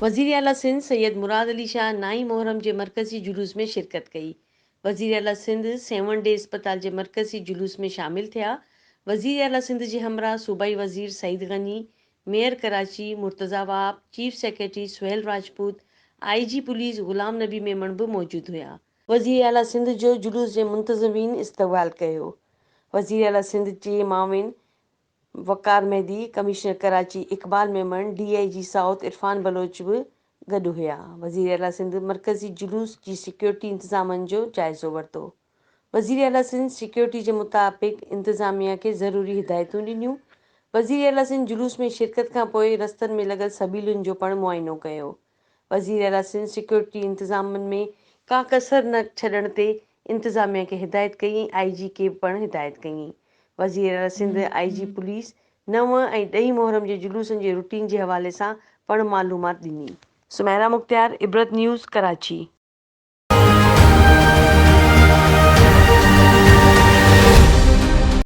وزيراعليٰ سنڌ سيد مراد علي شاهه نائين محرم جي مرڪزي جلوس ۾ شرڪت ڪئي. وزيراعليٰ سنڌ سيوهڻ ڊي اسپتال جي مرڪزي جلوس ۾ شامل ٿيا. وزيراعليٰ سنڌ جي همراهه صوبائي وزير Saeed Ghani, mayor Karachi Murtaza Wahab, chief secretary Sohail Rajput, I G police Ghulam Nabi Memon به موجود هيا. وزيراعليٰ سنڌ جو جلوس جي منتظمين استقبال ڪيو. وزيراعليٰ سنڌ جي معاون Waqar Mehdi, commissioner Karachi Iqbal Memon, D I G south Irfan Baloch به گڏ هيا. وزيراعليٰ سنڌ مرڪزي جلوس جي سيڪيورٽي انتظامن جو جائزو ورتو. وزيراعليٰ سنڌ سيڪيورٽي جي مطابق انتظاميا کي ضروري هدايتون ڏنيون. وزيراعليٰ سنڌ جلوس ۾ شرڪت کانپوء رستن ۾ لڳل سبيلن جو پڻ معائنو ڪيو. وزيراعليٰ سنڌ سيڪيورٽي انتظامن ۾ ڪا ڪسر نه ڇڏڻ تي انتظاميا کي هدايت ڪئي ۽ آء جي کي به پڻ هدايت ڪئي. وزيراعليٰ سنڌ آء جي پوليس نو ۽ ڏهين محرم جي جلوسن جي روٽين جي حوالي سان پڻ معلومات ڏني. سميرا مختيار، عبرت نيوز، ڪراچي.